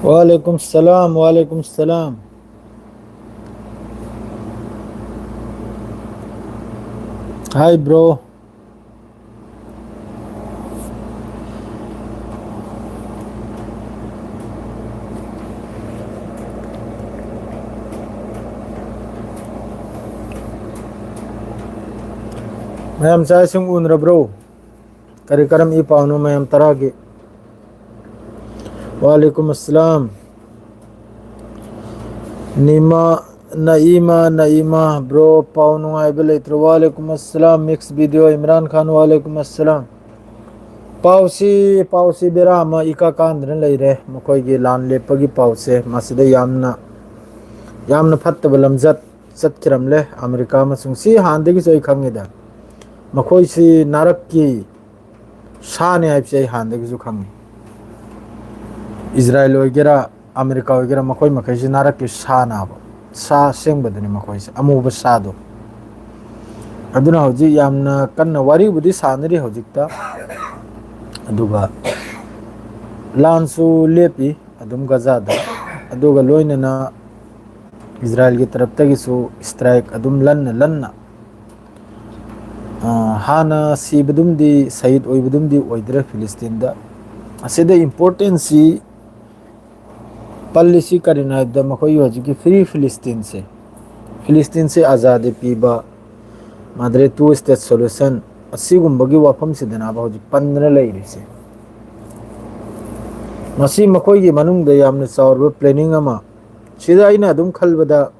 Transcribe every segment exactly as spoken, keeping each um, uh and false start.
Walaikum salam, walaikum salam. Hi, bro. ꯃꯌꯥꯝ ꯆꯥꯛ ꯏꯁꯤꯡ ꯎꯅꯔꯕ꯭ꯔꯣ? ꯀꯔꯤ ꯀꯔꯝ ꯏ ꯄꯥꯎꯅꯣ ꯃꯌꯥꯝ ꯇꯔꯥꯒꯤ? ꯋꯥꯂꯦꯀꯨꯝ ꯑꯁꯂꯥꯝ꯫ ꯅꯤꯃꯥ, ꯅꯏꯃꯥ, ꯅꯏꯃꯥ, bro, ꯄꯥꯎ ꯅꯨꯡꯉꯥꯏꯕ ꯂꯩꯇ꯭ꯔꯣ? ꯋꯥꯂꯦꯀꯨꯝ ꯑꯁꯂꯥꯝ, mix video, ꯏꯝꯔꯥꯟ ꯈꯥꯟ, ꯋꯥꯂꯦꯀꯨꯝ ꯑꯁꯂꯥꯝ꯫ ꯄꯥꯎꯁꯤ, ꯄꯥꯎꯁꯤ ꯕꯦꯔꯥ ꯑꯃ ꯏꯀꯥ ꯀꯥꯟꯗꯅ ꯂꯩꯔꯦ꯫ ꯃꯈꯣꯏꯒꯤ ꯂꯥꯟ ꯂꯦꯞꯄꯒꯤ ꯄꯥꯎꯁꯦ, ꯃꯁꯤꯗ ꯌꯥꯝꯅ, ꯌꯥꯝꯅ ꯐꯠꯇꯕ ꯂꯝꯆꯠ ꯆꯠꯈꯤꯔꯝꯂꯦ꯫ ꯑꯃꯦꯔꯤꯀꯥ ꯑꯃꯁꯨꯡ, ꯁꯤ ꯍꯥꯟꯅꯗꯒꯤꯁꯨ ꯑꯩ ꯈꯪꯉꯤꯗ, ꯃꯈꯣꯏꯁꯤ ꯅꯥꯔꯛꯀꯤ ꯁꯥꯅꯤ ꯍꯥꯏꯕꯁꯤ ꯑꯩ ꯍꯥꯟꯅꯗꯒꯤꯁꯨ ꯈꯪꯉꯤ꯫ ꯏꯖꯔꯥꯏꯜ ꯑꯣꯏꯒꯦꯔꯥ, ꯑꯃꯦꯔꯤꯀꯥ ꯑꯣꯏꯒꯦꯔꯥ, ꯃꯈꯣꯏ ꯃꯈꯩꯁꯤ ꯅꯥꯔꯛꯀꯤ ꯁꯥꯅꯕ, ꯁꯥ ꯑꯁꯦꯡꯕꯗꯨꯅꯤ ꯃꯈꯣꯏꯁꯦ, ꯑꯃꯨꯕ ꯁꯥꯗꯣ꯫ ꯑꯗꯨꯅ ꯍꯧꯖꯤꯛ ꯌꯥꯝꯅ ꯀꯟꯅ ꯋꯥꯔꯤꯕꯨꯗꯤ ꯁꯥꯟꯅꯔꯤ ꯍꯧꯖꯤꯛꯇ, ꯑꯗꯨꯒ ꯂꯥꯟꯁꯨ ꯂꯦꯞꯄꯤ ꯑꯗꯨꯝ ꯒꯖꯥꯗ, ꯑꯗꯨꯒ ꯂꯣꯏꯅꯅ ꯏꯖꯔꯥꯏꯜꯒꯤ ꯇꯔꯞꯇꯒꯤꯁꯨ strike ꯑꯗꯨꯝ ꯂꯟꯅ ꯂꯟꯅ, ꯑ, ꯍꯥꯟꯅ ꯁꯤꯕꯗꯨꯝꯗꯤ, ꯁꯍꯤꯗ ꯑꯣꯏꯕꯗꯨꯝꯗꯤ ꯑꯣꯏꯗ꯭ꯔꯦ ꯐꯤꯂꯤꯁꯇꯤꯟꯗ꯫ ꯑꯁꯤꯗ importance ꯁꯤ ꯄꯜꯂꯤꯁꯤ ꯀꯔꯤꯅꯣ ꯍꯥꯏꯕꯗ, ꯃꯈꯣꯏꯒꯤ ꯍꯧꯖꯤꯛꯀꯤ Free ꯐꯤꯂꯤꯁꯇꯤꯟꯁꯦ, ꯐꯤꯂꯤꯁꯇꯤꯟꯁꯦ ꯑꯖꯥꯗꯤ ꯄꯤꯕ, ꯃꯥꯗ꯭ꯔꯦ two state solution, ꯑꯁꯤꯒꯨꯝꯕꯒꯤ ꯋꯥꯐꯝꯁꯤꯗꯅꯦꯕ ꯍꯧꯖꯤꯛ ꯄꯟꯗꯅ ꯂꯩꯔꯤꯁꯦ꯫ ꯃꯁꯤ ꯃꯈꯣꯏꯒꯤ ꯃꯅꯨꯡꯗ ꯌꯥꯝꯅ ꯆꯥꯎꯔꯕ planning ꯑꯃ꯫ ꯁꯤꯗ ꯑꯩꯅ ꯑꯗꯨꯝ ꯈꯜꯕꯗ,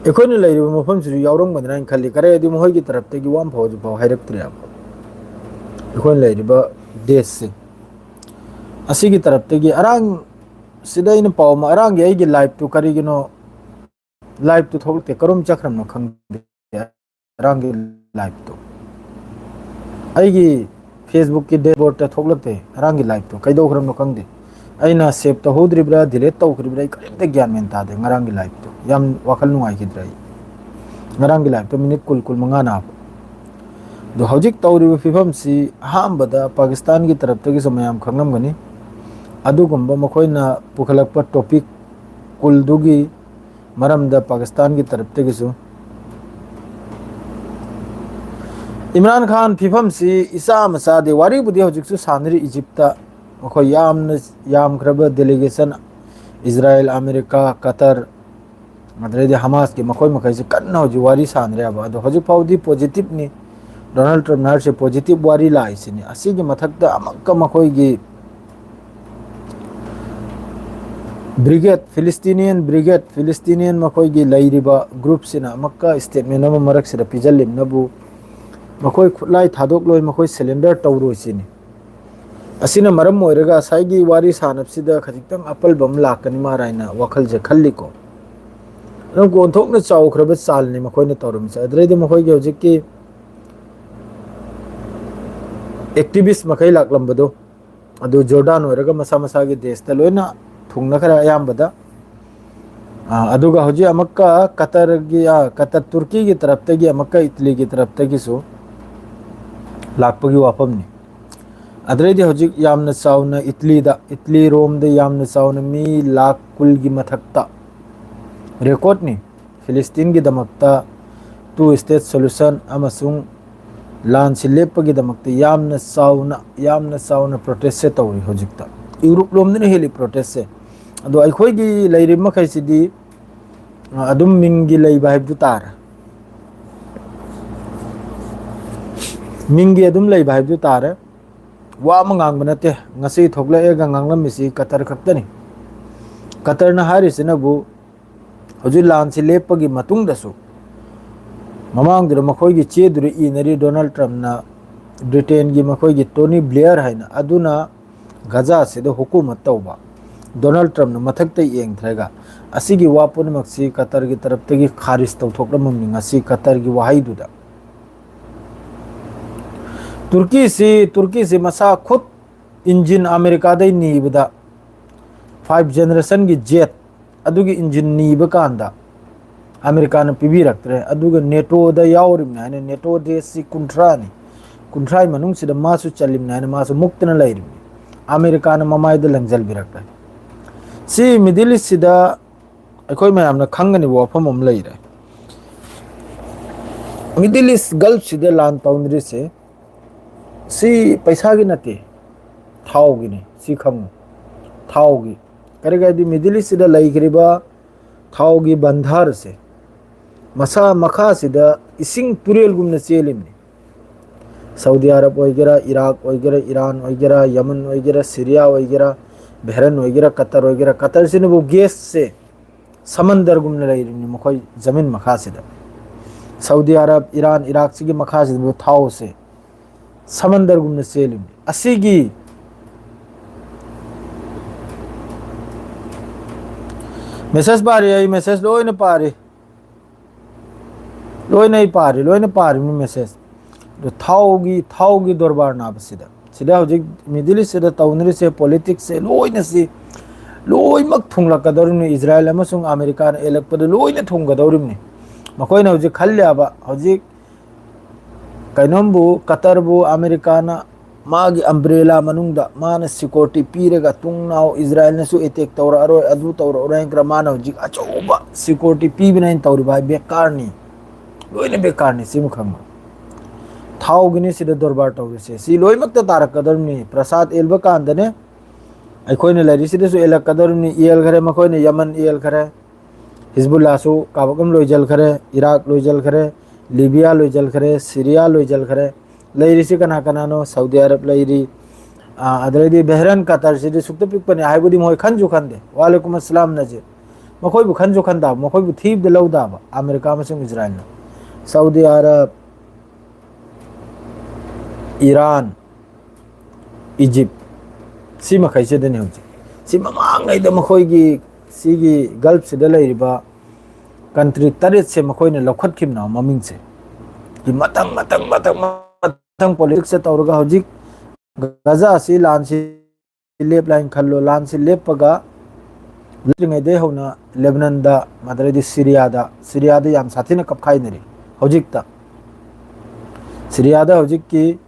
ꯑꯩꯈꯣꯏꯅ ꯂꯩꯔꯤꯕ ꯃꯐꯝꯁꯤꯁꯨ ꯌꯥꯎꯔꯝꯒꯗ꯭ꯔꯥ ꯍꯥꯏꯅ ꯈꯜꯂꯤ꯫ ꯀꯔꯤꯒꯤꯗꯤ ꯃꯈꯣꯏꯒꯤ ꯇꯔꯞꯇꯒꯤ ꯋꯥ ꯑꯃ ꯐꯥꯎ ꯍꯧꯖꯤꯛ ꯐꯥꯎ ꯍꯥꯏꯔꯛꯇ꯭ꯔꯤꯕ, ꯑꯩꯈꯣꯏꯅ ꯂꯩꯔꯤꯕ ꯗꯦꯁꯁꯦ, ꯑꯁꯤꯒꯤ ꯇꯔꯞꯇꯒꯤ ꯑꯔꯥꯡ, ꯁꯤꯗ ꯑꯩꯅ ꯄꯥꯎ ꯑꯃ, ꯑꯔꯥꯡꯒꯤ ꯑꯩꯒꯤ live ꯇꯨ ꯀꯔꯤꯒꯤꯅꯣ live ꯇꯨ ꯊꯣꯛꯂꯛꯇꯦ, ꯀꯔꯣꯝ ꯆꯠꯈ꯭ꯔꯕꯅꯣ ꯈꯪꯗꯦ꯫ ꯑꯔꯥꯡꯒꯤ live ꯇꯨ ꯑꯩꯒꯤ Facebook ꯀꯤ dashboard ꯇ ꯊꯣꯛꯂꯛꯇꯦ꯫ ꯑꯔꯥꯡꯒꯤ live ꯇꯨ ꯀꯩꯗꯧꯈ꯭ꯔꯕꯅꯣ ꯈꯪꯗꯦ꯫ ꯑꯩꯅ save ꯇꯧꯍꯧꯗ꯭ꯔꯤꯕ꯭ꯔꯥ, delete ꯇꯧꯈ꯭ꯔꯤꯕ꯭ꯔꯥ, ꯑꯩ ꯀꯔꯤꯝꯇ ꯒ꯭ꯌꯥꯟ ꯃꯦꯟ ꯇꯥꯗꯦ꯫ ꯉꯔꯥꯡꯒꯤ live ꯇꯨ ꯌꯥꯝ ꯋꯥꯈꯜ ꯅꯨꯡꯉꯥꯏꯈꯤꯗ꯭ꯔꯦ ꯑꯩ꯫ ꯉꯔꯥꯡꯒꯤ live ꯇꯨ minute ꯀꯨꯟ, ꯀꯨꯟꯃꯉꯥ ꯅꯥꯕ꯫ ꯑꯗꯣ ꯍꯧꯖꯤꯛ ꯇꯧꯔꯤꯕ ꯐꯤꯕꯝꯁꯤ ꯑꯍꯥꯟꯕꯗ ꯄꯥꯀꯤꯁꯇꯥꯟꯒꯤ ꯇꯔꯞꯇꯒꯤꯁꯨ ꯃꯌꯥꯝ ꯈꯪꯂꯝꯒꯅꯤ, ꯑꯗꯨꯒꯨꯝꯕ ꯃꯈꯣꯏꯅ ꯄꯨꯈꯠꯂꯛꯄ ꯇꯣꯄꯤꯛ ꯀꯨꯜꯗꯨꯒꯤ ꯃꯔꯝꯗ ꯄꯥꯀꯤꯁꯇꯥꯟꯒꯤ ꯇꯔꯞꯇꯒꯤꯁꯨ ꯏꯝꯔꯥꯟ ꯈꯥꯟ ꯐꯤꯐꯝꯁꯤ ꯏꯆꯥ ꯃꯆꯥꯗꯤ ꯋꯥꯔꯤꯕꯨꯗꯤ ꯍꯧꯖꯤꯛꯁꯨ ꯁꯥꯟꯅꯔꯤ ꯏꯖꯤꯞꯇ꯫ ꯃꯈꯣꯏ ꯌꯥꯝꯅ ꯌꯥꯝꯈ꯭ꯔꯕ ꯗꯦꯂꯤꯒꯦꯁꯟ, ꯏꯖꯔꯥꯏꯜ, ꯑꯃꯦꯔꯤꯀꯥ, ꯀꯇꯔ, ꯑꯗꯩꯗꯤ ꯍꯃꯥꯁꯀꯤ ꯃꯈꯣꯏ ꯃꯈꯩꯁꯤ ꯀꯟꯅ ꯍꯧꯖꯤꯛ ꯋꯥꯔꯤ ꯁꯥꯟꯅꯔꯦꯕ꯫ ꯑꯗꯣ ꯍꯧꯖꯤꯛ ꯐꯥꯎꯗꯤ ꯄꯣꯖꯤꯇꯤꯞꯅꯤ꯫ ꯗꯣꯅꯥꯜꯗ ꯇ꯭ꯔꯝꯞꯅ ꯍꯥꯏꯔꯤꯁꯦ ꯄꯣꯖꯤꯇꯤꯞ ꯋꯥꯔꯤ ꯂꯥꯛꯏꯁꯤꯅꯤ꯫ ꯑꯁꯤꯒꯤ ꯃꯊꯛꯇ ꯑꯃꯨꯛꯀ ꯃꯈꯣꯏꯒꯤ ꯕ꯭ꯔꯤꯒꯦꯗ, ꯐꯤꯂꯤꯁꯇꯤꯅꯤꯌꯟ ꯕ꯭ꯔꯤꯒꯦꯗ, ꯐꯤꯂꯤꯁꯇꯤꯅꯤꯌꯟ ꯃꯈꯣꯏꯒꯤ ꯂꯩꯔꯤꯕ ꯒ꯭ꯔꯨꯞꯁꯤꯅ ꯑꯃꯨꯛꯀ ꯁ꯭ꯇꯦꯠꯃꯦꯟ ꯑꯃ ꯃꯔꯛꯁꯤꯗ ꯄꯤꯖꯜꯂꯤꯕꯅꯕꯨ ꯃꯈꯣꯏ ꯈꯨꯠꯂꯥꯏ ꯊꯥꯗꯣꯛꯂꯣꯏ, ꯃꯈꯣꯏ ꯁꯔꯦꯟꯗꯔ ꯇꯧꯔꯣꯏ ꯁꯤꯅꯤ꯫ ꯑꯁꯤꯅ ꯃꯔꯝ ꯑꯣꯏꯔꯒ ꯉꯁꯥꯏꯒꯤ ꯋꯥꯔꯤ ꯁꯥꯟꯅꯕꯁꯤꯗ ꯈꯖꯤꯛꯇꯪ ꯑꯄꯜꯕ ꯑꯃ ꯂꯥꯛꯀꯅꯤ ꯃꯥꯔ ꯍꯥꯏꯅ ꯋꯥꯈꯜꯁꯦ ꯈꯜꯂꯤꯀꯣ꯫ ꯑꯗꯨꯝ ꯑꯣꯟꯊꯣꯛꯅ ꯆꯥꯎꯈ꯭ꯔꯕ ꯆꯥꯜꯅꯤ ꯃꯈꯣꯏꯅ ꯇꯧꯔꯝꯃꯤꯁꯦ꯫ ꯑꯗꯨꯗꯩꯗꯤ ꯃꯈꯣꯏꯒꯤ ꯍꯧꯖꯤꯛꯀꯤ ꯑꯦꯛꯇꯤꯚꯤꯁ ꯃꯈꯩ ꯂꯥꯛꯂꯝꯕꯗꯣ, ꯑꯗꯨ ꯖꯣꯔꯗꯥꯟ ꯑꯣꯏꯔꯒ ꯃꯁꯥ ꯃꯁꯥꯒꯤ ꯗꯦꯁꯇ ꯂꯣꯏꯅ ꯊꯨꯡꯅꯈ꯭ꯔꯦ ꯑꯌꯥꯝꯕꯗ꯫ ꯑꯥ, ꯑꯗꯨꯒ ꯍꯧꯖꯤꯛ ꯑꯃꯨꯛꯀ ꯀꯇꯔꯒꯤ, ꯑꯥ, ꯀꯇꯔ, ꯇꯨꯔꯀꯤꯒꯤ ꯇꯔꯞꯇꯒꯤ ꯑꯃꯨꯛꯀ ꯏꯇꯂꯤꯒꯤ ꯇꯔꯞꯇꯒꯤꯁꯨ ꯂꯥꯛꯄꯒꯤ ꯋꯥꯐꯝꯅꯤ꯫ ꯑꯗꯨꯗꯩꯗꯤ ꯍꯧꯖꯤꯛ ꯌꯥꯝꯅ ꯆꯥꯎꯅ ꯏꯇꯂꯤꯗ, ꯏꯇꯂꯤ ꯔꯣꯝꯗ ꯌꯥꯝꯅ ꯆꯥꯎꯅ ꯃꯤ ꯂꯥꯈ ꯀꯨꯟꯒꯤ ꯃꯊꯛꯇ ꯔꯦꯀꯣꯔꯠꯅꯤ꯫ ꯐꯤꯂꯤꯁꯇꯤꯟꯒꯤꯗꯃꯛꯇ two state solution ꯑꯃꯁꯨꯡ ꯂꯥꯟꯁꯤ ꯂꯦꯞꯄꯒꯤꯗꯃꯛꯇ ꯌꯥꯝꯅ ꯆꯥꯎꯅ, ꯌꯥꯝꯅ ꯆꯥꯎꯅ ꯄ꯭ꯔꯣꯇꯦꯁꯁꯦ ꯇꯧꯔꯤ ꯍꯧꯖꯤꯛꯇ꯫ ꯌꯨꯔꯨꯞ ꯂꯣꯝꯗꯅ ꯍꯦꯜꯂꯤ ꯄ꯭ꯔꯣꯇꯦꯁꯁꯦ꯫ ꯑꯗꯣ ꯑꯩꯈꯣꯏꯒꯤ ꯂꯩꯔꯤꯕ ꯃꯈꯩꯁꯤꯗꯤ, ꯑ, ꯑꯗꯨꯝ ꯃꯤꯡꯒꯤ ꯂꯩꯕ ꯍꯥꯏꯕꯗꯨ ꯇꯥꯔꯦ꯫ ꯃꯤꯡꯒꯤ ꯑꯗꯨꯝ ꯂꯩꯕ ꯍꯥꯏꯕꯗꯨ ꯇꯥꯔꯦ꯫ ꯋꯥ ꯑꯃ ꯉꯥꯡꯕ ꯅꯠꯇꯦ꯫ ꯉꯁꯤ ꯊꯣꯛꯂꯛꯑꯦꯒ ꯉꯥꯡꯂꯝꯃꯤꯁꯤ ꯀꯇꯔ ꯈꯛꯇꯅꯤ꯫ ꯀꯇꯔꯅ ꯍꯥꯏꯔꯤꯁꯤꯅꯕꯨ ꯍꯧꯖꯤꯛ ꯂꯥꯟꯁꯤ ꯂꯦꯞꯄꯒꯤ ꯃꯇꯨꯡꯗꯁꯨ, ꯃꯃꯥꯡꯗꯨꯗ ꯃꯈꯣꯏꯒꯤ ꯆꯦꯗꯨꯗ ꯏꯅꯔꯤ ꯗꯣꯅꯥꯜꯗ ꯇ꯭ꯔꯝꯞꯅ ꯕ꯭ꯔꯤꯇꯦꯟꯒꯤ ꯃꯈꯣꯏꯒꯤ ꯇꯣꯅꯤ ꯕ꯭ꯂꯦꯌꯔ ꯍꯥꯏꯅ, ꯑꯗꯨꯅ ꯒꯖꯥꯁꯤꯗ ꯍꯨꯀꯨꯃꯠ ꯇꯧꯕ꯫ ꯗꯣꯅꯥꯜꯗ ꯇ꯭ꯔꯝꯞꯅ ꯃꯊꯛꯇ ꯌꯦꯡꯊꯔꯒ ꯑꯁꯤꯒꯤ ꯋꯥ ꯄꯨꯝꯅꯃꯛꯁꯤ ꯀꯇꯔꯒꯤ ꯇꯔꯞꯇꯒꯤ ꯈꯥꯔꯤꯖ ꯇꯧꯊꯣꯛꯂꯝꯃꯤ ꯉꯁꯤ ꯀꯇꯔꯒꯤ ꯋꯥꯍꯩꯗꯨꯗ꯫ ꯇꯨꯔꯀꯤꯁꯤ, ꯇꯨꯔꯀꯤꯁꯤ ꯃꯁꯥ ꯈꯨꯠ ꯏꯟꯖꯤꯟ ꯑꯃꯦꯔꯤꯀꯥꯗꯩ ꯅꯤꯕꯗ five generationꯒꯤ ꯖꯦꯠ ꯑꯗꯨꯒꯤ ꯏꯟꯖꯤꯟ ꯅꯤꯕ ꯀꯥꯟꯗ ꯑꯃꯦꯔꯤꯀꯥꯅ ꯄꯤꯕꯤꯔꯛꯇ꯭ꯔꯦ꯫ ꯑꯗꯨꯒ ꯅꯦꯇꯣꯗ ꯌꯥꯎꯔꯤꯕꯅꯤ ꯍꯥꯏꯅ, ꯅꯦꯇꯣ ꯗꯦꯁꯁꯤ ꯀꯨꯟꯊ꯭ꯔꯥꯅꯤ, ꯀꯨꯟꯊ꯭ꯔꯥꯒꯤ ꯃꯅꯨꯡꯁꯤꯗ ꯃꯥꯁꯨ ꯆꯜꯂꯤꯕꯅꯤ ꯍꯥꯏꯅ ꯃꯥꯁꯨ ꯃꯨꯛꯇꯅ ꯂꯩꯔꯤꯕꯅꯤ꯫ ꯑꯃꯦꯔꯤꯀꯥꯅ ꯃꯃꯥꯏꯗ ꯂꯪꯁꯤꯟꯕꯤꯔꯛꯂꯦ꯫ ꯁꯤ ꯃꯤꯗꯜ ꯏꯁꯁꯤꯗ ꯑꯩꯈꯣꯏ ꯃꯌꯥꯝꯅ ꯈꯪꯒꯅꯤꯕ ꯋꯥꯐꯝ ꯑꯃ ꯂꯩꯔꯦ꯫ ꯃꯤꯗꯜ ꯏꯁ ꯒꯜꯐꯁꯤꯗ ꯂꯥꯟ ꯇꯧꯅꯔꯤꯁꯦ ꯁꯤ ꯄꯩꯁꯥꯒꯤ ꯅꯠꯇꯦ, ꯊꯥꯎꯒꯤꯅꯤ꯫ ꯁꯤ ꯈꯪꯉꯨ, ꯊꯥꯎꯒꯤ꯫ ꯀꯔꯤꯒꯤ ꯍꯥꯏꯗꯤ ꯃꯤꯗꯜ ꯏꯁꯁꯤꯗ ꯂꯩꯈ꯭ꯔꯤꯕ ꯊꯥꯎꯒꯤ ꯕꯟꯙꯥꯔꯁꯦ ꯃꯁꯥ ꯃꯈꯥꯁꯤꯗ ꯏꯁꯤꯡ ꯇꯨꯔꯦꯜꯒꯨꯝꯅ ꯆꯦꯜꯂꯤꯕꯅꯤ꯫ ꯁꯥꯎꯗꯤ ꯑꯔꯕ ꯑꯣꯏꯒꯦꯔꯥ, ꯏꯔꯥꯛ ꯑꯣꯏꯒꯦꯔꯥ, ꯏꯔꯥꯟ ꯑꯣꯏꯒꯦꯔꯥ, ꯌꯃꯟ ꯑꯣꯏꯒꯦꯔꯥ, ꯁꯤꯔꯤꯌꯥ ꯑꯣꯏꯒꯦꯔꯥ, ꯕꯦꯍꯔꯟ ꯑꯣꯏꯒꯦꯔꯥ, ꯀꯇꯔ ꯑꯣꯏꯒꯦꯔꯥ, ꯀꯇꯔꯁꯤꯅꯕꯨ ꯒꯦꯁꯁꯦ ꯁꯃꯟꯗꯔꯒꯨꯝꯅ ꯂꯩꯔꯤꯕꯅꯤ ꯃꯈꯣꯏ ꯖꯃꯤꯟ ꯃꯈꯥꯁꯤꯗ꯫ ꯁꯥꯎꯗꯤ ꯑꯔꯕ, ꯏꯔꯥꯟ, ꯏꯔꯥꯛꯁꯤꯒꯤ ꯃꯈꯥꯁꯤꯗꯕꯨ ꯊꯥꯎꯁꯦ ꯁꯃꯟꯗꯔꯒꯨꯝꯅ ꯆꯦꯜꯂꯤꯕꯅꯤ꯫ ꯑꯁꯤꯒꯤ ꯃꯦꯁꯦꯖ ꯄꯥꯔꯤ, ꯑꯩ ꯃꯦꯁꯦꯖ ꯂꯣꯏꯅ ꯄꯥꯔꯤ, ꯂꯣꯏꯅ ꯑꯩ ꯄꯥꯔꯤ, ꯂꯣꯏꯅ ꯄꯥꯔꯤꯕꯅꯤ ꯃꯦꯁꯦꯖ꯫ ꯑꯗꯣ ꯊꯥꯎꯒꯤ, ꯊꯥꯎꯒꯤ ꯗꯣꯔꯕꯥꯔ ꯅꯥꯕꯁꯤꯗ, ꯁꯤꯗ ꯍꯧꯖꯤꯛ ꯃꯤꯗꯜ ꯏꯁꯁꯤꯗ ꯇꯧꯅꯔꯤꯁꯦ, ꯄꯣꯂꯤꯇꯤꯛꯁꯁꯦ ꯂꯣꯏꯅ ꯁꯤ ꯂꯣꯏꯅꯃꯛ ꯊꯨꯡꯂꯛꯀꯗꯧꯔꯤꯕꯅꯤ꯫ ꯏꯖꯔꯥꯌꯦꯜ ꯑꯃꯁꯨꯡ ꯑꯃꯦꯔꯤꯀꯥꯅ ꯑꯦꯜꯂꯛꯄꯗ ꯂꯣꯏꯅ ꯊꯨꯡꯒꯗꯧꯔꯤꯕꯅꯤ꯫ ꯃꯈꯣꯏꯅ ꯍꯧꯖꯤꯛ ꯈꯜꯂꯤꯕ, ꯍꯧꯖꯤꯛ ꯀꯩꯅꯣꯝꯕꯨ, ꯀꯇꯔꯕꯨ ꯑꯃꯦꯔꯤꯀꯥꯅ ꯃꯥꯒꯤ ꯑꯝꯕ꯭ꯔꯦꯂꯥ ꯃꯅꯨꯡꯗ ꯃꯥꯅ ꯁꯤꯀ꯭ꯌꯨꯔꯤꯇꯤ ꯄꯤꯔꯒ ꯇꯨꯡ ꯅꯥꯎ ꯏꯖꯔꯥꯌꯦꯜꯅꯁꯨ ꯑꯦꯇꯦꯛ ꯇꯧꯔꯛꯑꯔꯣꯏ, ꯑꯗꯨ ꯇꯧꯔꯛꯑꯔꯣꯏ ꯍꯥꯏꯅ ꯃꯥꯅ ꯍꯧꯖꯤꯛ ꯑꯆꯧꯕ ꯁꯤꯀ꯭ꯌꯨꯔꯤꯇꯤ ꯄꯤꯕꯅ ꯑꯩꯅ ꯇꯧꯔꯤꯕ ꯍꯥꯏ ꯕꯦꯀꯥꯔꯅꯤ꯫ ꯂꯣꯏꯅ ꯕꯦꯀꯥꯔꯅꯤ꯫ ꯁꯤꯃ ꯈꯪꯉꯨ꯫ ꯊꯥꯎꯒꯤꯅꯤ ꯁꯤꯗ ꯗꯣꯔꯕꯥꯔ ꯇꯧꯔꯤꯁꯦ꯫ ꯁꯤ ꯂꯣꯏꯅꯃꯛꯇ ꯇꯥꯔꯛꯀꯗꯧꯔꯤꯕꯅꯤ꯫ ꯄ꯭ꯔꯁꯥꯗ ꯑꯦꯜꯕ ꯀꯥꯟꯗꯅꯦ ꯑꯩꯈꯣꯏꯅ ꯂꯩꯔꯤꯁꯤꯗꯁꯨ ꯑꯦꯜꯂꯛꯀꯗꯧꯔꯤꯕꯅꯤ꯫ ꯑꯦꯜꯈꯔꯦ ꯃꯈꯣꯏꯅ, ꯌꯃꯟ ꯑꯦꯜꯈꯔꯦ, ꯍꯤꯖꯕꯨꯜꯂꯥꯁꯨ ꯀꯥꯕꯛ ꯑꯃ ꯂꯣꯏꯁꯤꯟꯈꯔꯦ, ꯏꯔꯥꯛ ꯂꯣꯏꯁꯤꯟꯈꯔꯦ, ꯂꯤꯕꯤꯌꯥ ꯂꯣꯏꯁꯤꯟꯈꯔꯦ, ꯁꯤꯔꯤꯌꯥ ꯂꯣꯏꯁꯤꯟꯈꯔꯦ꯫ ꯂꯩꯔꯤꯁꯤ ꯀꯅꯥ ꯀꯅꯥꯅꯣ? ꯁꯥꯎꯗꯤ ꯑꯔꯕ ꯂꯩꯔꯤ, ꯑ, ꯑꯗꯩꯗꯤ ꯕꯦꯍꯔꯟ, ꯀꯇꯔꯁꯤꯗꯤ ꯁꯨꯛꯇ ꯄꯤꯛꯄꯅꯤ ꯍꯥꯏꯕꯨꯗꯤ ꯃꯈꯣꯏ ꯈꯟꯁꯨ ꯈꯟꯗꯦ꯫ ꯋꯥꯂꯦꯀꯨꯝ ꯑꯁꯂꯥꯝ ꯅꯖꯤꯔ꯫ ꯃꯈꯣꯏꯕꯨ ꯈꯟꯁꯨ ꯈꯟꯗꯕ, ꯃꯈꯣꯏꯕꯨ ꯊꯤꯕꯗ ꯂꯧꯗꯕ ꯑꯃꯦꯔꯤꯀꯥ ꯑꯃꯁꯨꯡ ꯏꯖꯔꯥꯌꯦꯜꯅ꯫ ꯁꯥꯎꯗꯤ ꯑꯔꯕ, ꯏꯔꯥꯟ, ꯏꯖꯤꯞ, ꯁꯤ ꯃꯈꯩꯁꯤꯗꯅꯤ ꯍꯧꯖꯤꯛ꯫ ꯁꯤ ꯃꯃꯥꯡꯉꯩꯗ ꯃꯈꯣꯏꯒꯤ ꯁꯤꯒꯤ ꯒꯜꯐꯁꯤꯗ ꯂꯩꯔꯤꯕ ꯀꯟꯇ꯭ꯔꯤ ꯇꯔꯦꯠꯁꯦ ꯃꯈꯣꯏꯅ ꯂꯧꯈꯠꯈꯤꯕꯅ ꯃꯃꯤꯡꯁꯦ꯫ ꯁꯤ ꯃꯊꯪ, ꯃꯊꯪ, ꯃꯊꯪ, ꯃꯊꯪ ꯄꯣꯂꯤꯇꯤꯛꯁꯇ ꯇꯧꯔꯒ ꯍꯧꯖꯤꯛ ꯒꯖꯥ ꯑꯁꯤ ꯂꯥꯟꯁꯤ ꯂꯦꯞꯂꯦ ꯍꯥꯏꯅ ꯈꯜꯂꯣ꯫ ꯂꯥꯟꯁꯤ ꯂꯦꯞꯄꯒ ꯂꯦꯞꯇ꯭ꯔꯤꯉꯩꯗꯩ ꯍꯧꯅ ꯂꯦꯕꯅꯟꯗ, ꯑꯗꯩꯗꯤ ꯁꯤꯔꯤꯌꯥꯗ, ꯁꯤꯔꯤꯌꯥꯗ ꯌꯥꯝ ꯁꯥꯊꯤꯅ ꯀꯞꯈꯥꯏꯅꯔꯤ ꯍꯧꯖꯤꯛꯇ꯫ ꯁꯤꯔꯤꯌꯥꯗ ꯍꯧꯖꯤꯛꯀꯤ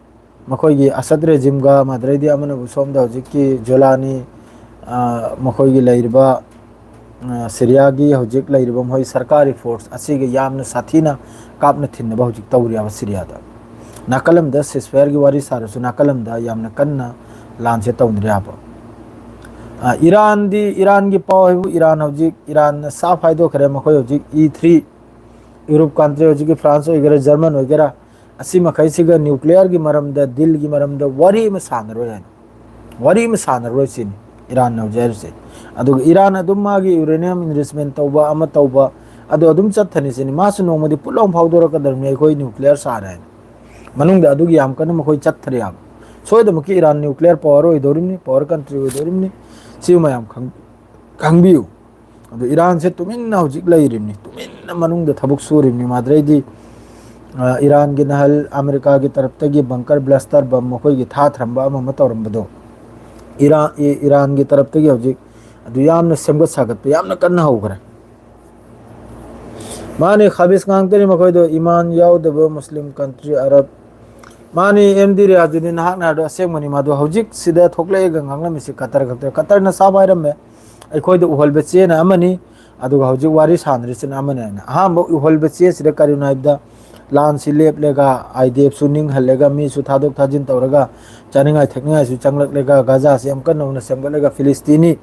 ꯃꯈꯣꯏꯒꯤ ꯑꯁꯗ ꯔꯦꯖꯤꯝꯒ, ꯃꯗꯨꯗꯩꯗꯤ ꯑꯃꯅꯕꯨ ꯁꯣꯝꯗ ꯍꯧꯖꯤꯛꯀꯤ ꯖꯣꯂꯥꯅꯤ, ꯑ, ꯃꯈꯣꯏꯒꯤ ꯂꯩꯔꯤꯕ, ꯑ, ꯁꯤꯔꯤꯌꯥꯒꯤ ꯍꯧꯖꯤꯛ ꯂꯩꯔꯤꯕ ꯃꯈꯣꯏ ꯁꯔꯀꯥꯔꯤ ꯐꯣꯔꯁ ꯑꯁꯤꯒ ꯌꯥꯝꯅ ꯁꯥꯊꯤꯅ ꯀꯥꯞꯅ ꯊꯤꯟꯅꯕ ꯍꯧꯖꯤꯛ ꯇꯧꯔꯤꯕ ꯁꯤꯔꯤꯌꯥꯗ꯫ ꯅꯥꯀꯜ ꯑꯃꯗ ceasefire ꯒꯤ ꯋꯥꯔꯤ ꯁꯥꯔꯁꯨ, ꯅꯥꯀꯜ ꯑꯃꯗ ꯌꯥꯝꯅ ꯀꯟꯅ ꯂꯥꯟꯁꯦ ꯇꯧꯅꯔꯤꯕ꯫ ꯑ, ꯏꯔꯥꯟꯗꯤ, ꯏꯔꯥꯟꯒꯤ ꯄꯥꯎ ꯍꯥꯏꯕꯨ, ꯏꯔꯥꯟ ꯍꯧꯖꯤꯛ, ꯏꯔꯥꯟꯅ ꯁꯥꯐ ꯍꯥꯏꯗꯣꯛꯈ꯭ꯔꯦ꯫ ꯃꯈꯣꯏ ꯍꯧꯖꯤꯛ E three, Europe country, ꯍꯧꯖꯤꯛꯀꯤ France ꯑꯣꯏꯒꯦꯔꯥ, German ꯑꯣꯏꯒꯦꯔꯥ, ꯑꯁꯤ ꯃꯈꯩꯁꯤꯒ nuclear ꯒꯤ ꯃꯔꯝꯗ, deal ꯒꯤ ꯃꯔꯝꯗ ꯋꯥꯔꯤ ꯑꯃ ꯁꯥꯟꯅꯔꯣꯏ ꯍꯥꯏꯅ, ꯋꯥꯔꯤ ꯑꯃ ꯁꯥꯟꯅꯔꯣꯏ ꯁꯤꯅꯤ ꯏꯔꯥꯟꯅ ꯍꯧꯖꯤꯛ ꯍꯥꯏꯔꯤꯁꯦ꯫ ꯑꯗꯨꯒ ꯏꯔꯥꯟ ꯑꯗꯨꯝ ꯃꯥꯒꯤ uranium enrichment ꯇꯧꯕ, ꯑꯃ ꯇꯧꯕ, ꯑꯗꯨ ꯑꯗꯨꯝ ꯆꯠꯊꯅꯤ ꯁꯤꯅꯤ꯫ ꯃꯥꯁꯨ ꯅꯣꯡꯃꯗꯤ ꯄꯨꯠ ꯂꯥꯎꯅ ꯐꯥꯎꯗꯣꯔꯛꯀꯗꯕꯅꯤ, "ꯑꯩꯈꯣꯏ nuclear ꯁꯥꯔꯦ" ꯍꯥꯏꯅ꯫ ꯃꯅꯨꯡꯗ ꯑꯗꯨꯒꯤ ꯌꯥꯝ ꯀꯟꯅ ꯃꯈꯣꯏ ꯆꯠꯊꯔꯤ ꯍꯥꯏꯕ꯫ ꯁꯣꯏꯗꯅꯃꯛꯀꯤ Iran nuclear power ꯑꯣꯏꯗꯧꯔꯤꯕꯅꯤ, power country ꯑꯣꯏꯗꯧꯔꯤꯕꯅꯤ꯫ ꯁꯤ ꯃꯌꯥꯝ ꯈꯪ-, ꯈꯪꯕꯤꯌꯨ꯫ ꯑꯗꯣ ꯏꯔꯥꯟꯁꯦ ꯇꯨꯃꯤꯟꯅ ꯍꯧꯖꯤꯛ ꯂꯩꯔꯤꯕꯅꯤ, ꯇꯨꯃꯤꯟꯅ ꯃꯅꯨꯡꯗ ꯊꯕꯛ ꯁꯨꯔꯤꯕꯅꯤ꯫ ꯃꯗꯨꯗꯩꯗꯤ, ꯑ, ꯏꯔꯥꯟꯒꯤ ꯅꯍꯜ ꯑꯃꯦꯔꯤꯀꯥꯒꯤ ꯇꯔꯞꯇꯒꯤ bunker blaster bomb ꯃꯈꯣꯏꯒꯤ ꯊꯥꯊꯔꯝꯕ ꯑꯃ ꯑꯃ ꯇꯧꯔꯝꯕꯗꯣ, ꯏꯔꯥ-, ꯏ-, ꯏꯔꯥꯟꯒꯤ ꯇꯔꯞꯇꯒꯤ ꯍꯧꯖꯤꯛ ꯑꯗꯨ ꯌꯥꯝꯅ ꯁꯦꯝꯒꯠ ꯁꯥꯒꯠꯄ ꯌꯥꯝꯅ ꯀꯟꯅ ꯍꯧꯈ꯭ꯔꯦ꯫ ꯃꯥꯅꯤ, ꯈꯕꯤꯁ ꯉꯥꯛꯇꯅꯤ ꯃꯈꯣꯏꯗꯣ, ꯏꯃꯥꯟ ꯌꯥꯎꯗꯕ ꯃꯨꯁꯂꯤꯝ country, ꯑꯔꯕ꯫ ꯃꯥꯅꯤ, M D ꯔꯤꯌꯥꯖꯨꯗꯤꯟ, ꯅꯍꯥꯛꯅ ꯍꯥꯏꯕꯗꯣ ꯑꯁꯦꯡꯕꯅꯤ꯫ ꯃꯗꯨ ꯍꯧꯖꯤꯛ ꯁꯤꯗ ꯊꯣꯛꯂꯛꯑꯦꯒ ꯉꯥꯡꯂꯝꯃꯤꯁꯤ ꯀꯇꯔ ꯈꯛꯇ꯫ ꯀꯇꯔꯅ ꯁꯥꯕ ꯍꯥꯏꯔꯝꯃꯦ, ꯑꯩꯈꯣꯏꯗ ꯎꯍꯜꯕ ꯆꯦꯅ ꯑꯃꯅꯤ, ꯑꯗꯨꯒ ꯍꯧꯖꯤꯛ ꯋꯥꯔꯤ ꯁꯥꯟꯅꯔꯤꯁꯤꯅ ꯑꯃꯅꯤ ꯍꯥꯏꯅ꯫ ꯑꯍꯥꯟꯕ ꯎꯍꯜꯕ ꯆꯦꯁꯤꯗ ꯀꯔꯤꯅꯣ ꯍꯥꯏꯕꯗ, ꯂꯥꯟꯁꯤ ꯂꯦꯞꯂꯒ, I D F ꯁꯨ ꯅꯤꯡꯍꯜꯂꯒ, ꯃꯤꯁꯨ ꯊꯥꯗꯣꯛ ꯊꯥꯖꯤꯟ ꯇꯧꯔꯒ, ꯆꯥꯅꯤꯡꯉꯥꯏ ꯊꯛꯅꯤꯡꯉꯥꯏꯁꯨ ꯆꯪꯂꯛꯂꯒ, ꯒꯖꯥꯁꯤ ꯌꯥꯝ ꯀꯟꯅ ꯅꯧꯅ ꯁꯦꯝꯒꯠꯂꯒ, ꯐꯤꯂꯤꯁꯇꯤꯅꯤ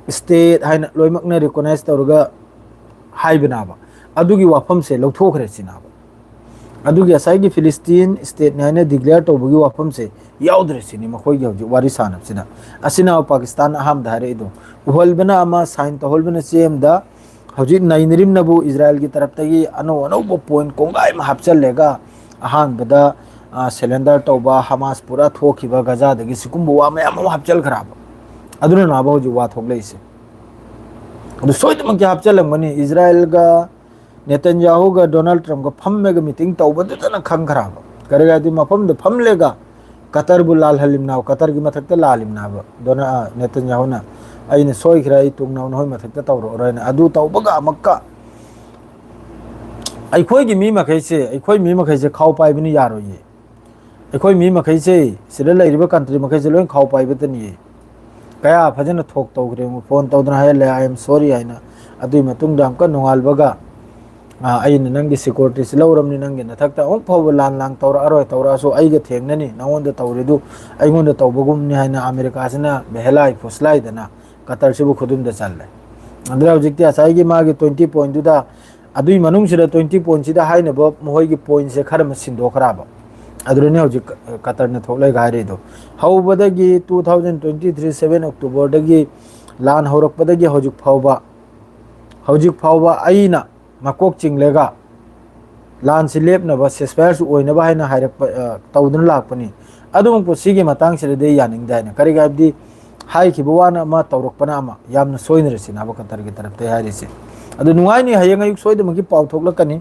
state ꯍꯥꯏꯅ ꯂꯣꯏꯅꯃꯛꯅ recognize ꯇꯧꯔꯒ ꯍꯥꯏꯕꯅꯦꯕ꯫ ꯑꯗꯨꯒꯤ ꯋꯥꯐꯝꯁꯦ ꯂꯧꯊꯣꯛꯈ꯭ꯔꯦ ꯁꯤꯅꯦꯕ꯫ ꯑꯗꯨꯒꯤ ꯉꯁꯥꯏꯒꯤ ꯐꯤꯂꯤꯁꯇꯤꯟ state ꯅꯤ ꯍꯥꯏꯅ declare ꯇꯧꯕꯒꯤ ꯋꯥꯐꯝꯁꯦ ꯌꯥꯎꯗ꯭ꯔꯦ ꯁꯤꯅꯤ ꯃꯈꯣꯏꯒꯤ ꯍꯧꯖꯤꯛ ꯋꯥꯔꯤ ꯁꯥꯟꯅꯕꯁꯤꯗ꯫ ꯑꯁꯤꯅ ꯄꯥꯀꯤꯁꯇꯥꯟ ꯑꯍꯥꯟꯕꯗ ꯍꯥꯏꯔꯛꯏꯗꯣ꯫ ꯎꯍꯜꯕꯅ ꯑꯃ, sign ꯇꯧꯍꯜꯕꯅ ꯆꯦ ꯑꯃꯗ꯫ ꯍꯧꯖꯤꯛ ꯅꯩꯅꯔꯤꯝꯅꯕꯨ ꯏꯖꯔꯥꯏꯜꯒꯤ ꯇꯔꯞꯇꯒꯤ ꯑꯅꯧ ꯑꯅꯧꯕ point ꯀꯣꯡꯒꯥꯏ ꯑꯃ ꯍꯥꯞꯆꯜꯂꯒ, ꯑꯍꯥꯟꯕꯗ, ꯑ, surrender ꯇꯧꯕ, ꯍꯃꯥꯁ ꯄꯨꯔꯥ ꯊꯣꯛꯈꯤꯕ, ꯒꯖꯥꯗꯒꯤ ꯁꯤꯒꯨꯝꯕ ꯋꯥ ꯃꯌꯥꯝ ꯑꯃ ꯍꯥꯞꯆꯜꯈ꯭ꯔꯕ꯫ ꯑꯗꯨꯅ ꯅꯥꯕ ꯍꯧꯖꯤꯛ ꯋꯥ ꯊꯣꯛꯂꯛꯏꯁꯦ꯫ ꯑꯗꯨ ꯁꯣꯏꯗꯅꯃꯛꯀꯤ ꯍꯥꯞꯆꯜꯂꯝꯒꯅꯤ꯫ ꯏꯖꯔꯥꯏꯜꯒ ꯅꯦꯇꯟꯌꯥꯍꯨꯒ ꯗꯣꯅꯥꯜꯗ ꯇ꯭ꯔꯝꯞꯀ ꯐꯝꯃꯒ meeting ꯇꯧꯕꯗꯨꯗꯅ ꯈꯪꯈ꯭ꯔꯕ꯫ ꯀꯔꯤ ꯍꯥꯏꯗꯤ, ꯃꯐꯝꯗ ꯐꯝꯂꯒ ꯀꯇꯔꯕꯨ ꯂꯥꯜꯍꯜꯂꯤꯝꯅꯥꯕ, ꯀꯇꯔꯒꯤ ꯃꯊꯛꯇ ꯂꯥꯜꯂꯤꯝꯅꯥꯕ ꯗꯣꯅꯥ-, ꯑ, ꯅꯦꯇꯟꯌꯥꯍꯨꯅ꯫ "ꯑꯩꯅ ꯁꯣꯏꯈ꯭ꯔꯦ, ꯑꯩ ꯇꯨꯡꯅꯧ ꯅꯈꯣꯏ ꯃꯊꯛꯇ ꯇꯧꯔꯛꯑꯔꯣꯏꯅ"꯫ ꯑꯗꯨ ꯇꯧꯕꯒ ꯑꯃꯨꯛꯀ ꯑꯩꯈꯣꯏꯒꯤ ꯃꯤ ꯃꯈꯩꯁꯦ, ꯑꯩꯈꯣꯏ ꯃꯤ ꯃꯈꯩꯁꯦ ꯈꯥꯎ ꯄꯥꯏꯕꯅ ꯌꯥꯔꯣꯏꯌꯦ꯫ ꯑꯩꯈꯣꯏ ꯃꯤ ꯃꯈꯩꯁꯦ, ꯁꯤꯗ ꯂꯩꯔꯤꯕ country ꯃꯈꯩꯁꯦ ꯂꯣꯏ ꯈꯥꯎ ꯄꯥꯏꯕꯇꯅꯤꯌꯦ꯫ ꯀꯌꯥ ꯐꯖꯅ ꯊꯣꯛ ꯇꯧꯈ꯭ꯔꯦ, ꯐꯣꯟ ꯇꯧꯗꯅ ꯍꯥꯏꯍꯜꯂꯦ, "I am sorry" ꯍꯥꯏꯅ꯫ ꯑꯗꯨꯒꯤ ꯃꯇꯨꯡꯗ ꯑꯃꯨꯛꯀ ꯅꯣꯡꯉꯥꯜꯕꯒ, "ꯑ, ꯑꯩꯅ ꯅꯪꯒꯤ securityꯁꯤ ꯂꯧꯔꯕꯅꯤ, ꯅꯪꯒꯤ ꯅꯊꯛꯇ ꯑꯃꯨꯛ ꯐꯥꯎꯕ ꯂꯥꯟ ꯂꯥꯡ ꯇꯧꯔꯛꯑꯔꯣꯏ, ꯇꯧꯔꯛꯑꯁꯨ ꯑꯩꯒ ꯊꯦꯡꯅꯅꯤ, ꯅꯉꯣꯟꯗ ꯇꯧꯔꯤꯗꯨ ꯑꯩꯉꯣꯟꯗ ꯇꯧꯕꯒꯨꯝꯅꯤ" ꯍꯥꯏꯅ ꯑꯃꯦꯔꯤꯀꯥꯁꯤꯅ ꯕꯦꯍꯦꯂꯥꯏ ꯐꯨꯁꯂꯥꯏꯗꯅ ꯀꯇꯔꯁꯤꯕꯨ ꯈꯨꯗꯨꯝꯗ ꯆꯜꯂꯦ꯫ ꯑꯗꯨꯅ ꯍꯧꯖꯤꯛꯇꯤ ꯉꯁꯥꯏꯒꯤ ꯃꯥꯒꯤ twenty pointꯗꯨꯗ, ꯑꯗꯨꯒꯤ ꯃꯅꯨꯡꯁꯤꯗ twenty pointꯁꯤꯗ ꯍꯥꯏꯅꯕ ꯃꯈꯣꯏꯒꯤ pointꯁꯦ ꯈꯔ ꯑꯃ ꯁꯤꯟꯗꯣꯛꯈ꯭ꯔꯕ꯫ ꯑꯗꯨꯗꯅꯤ ꯍꯧꯖꯤꯛ ꯀꯇꯔꯅ ꯊꯣꯛꯂꯒ ꯍꯥꯏꯔꯛꯏꯗꯣ꯫ ꯍꯧꯕꯗꯒꯤ two thousand twenty three seven Octoberꯗꯒꯤ ꯂꯥꯟ ꯍꯧꯔꯛꯄꯗꯒꯤ ꯍꯧꯖꯤꯛ ꯐꯥꯎꯕ, ꯍꯧꯖꯤꯛ ꯐꯥꯎꯕ ꯑꯩꯅ ꯃꯀꯣꯛ ꯆꯤꯡꯂꯒ ꯂꯥꯟꯁꯤ ꯂꯦꯞꯅꯕ, ceasefireꯁꯨ ꯑꯣꯏꯅꯕ ꯍꯥꯏꯅ ꯍꯥꯏꯔꯛꯄ, ꯑ, ꯇꯧꯗꯨꯅ ꯂꯥꯛꯄꯅꯤ꯫ ꯑꯗꯨꯃꯛꯄꯨ ꯁꯤꯒꯤ ꯃꯇꯥꯡꯁꯤꯗꯗꯤ ꯑꯩ ꯌꯥꯅꯤꯡꯗꯦ ꯍꯥꯏꯅ꯫ ꯀꯔꯤꯒꯤ ꯍꯥꯏꯕꯗꯤ ꯍꯥꯏꯈꯤꯕ ꯋꯥꯅ ꯑꯃ, ꯇꯧꯔꯛꯄꯅ ꯑꯃ, ꯌꯥꯝꯅ ꯁꯣꯏꯅꯔꯦ ꯁꯤꯅꯦꯕ ꯀꯇꯔꯒꯤ ꯇꯔꯞꯇꯒꯤ ꯍꯥꯏꯔꯤꯁꯦ꯫ ꯑꯗꯨ ꯅꯨꯡꯉꯥꯏꯅꯤ, ꯍꯌꯦꯡ ꯑꯌꯨꯛ ꯁꯣꯏꯗꯃꯛꯀꯤ ꯄꯥꯎ ꯊꯣꯛꯂꯛꯀꯅꯤ,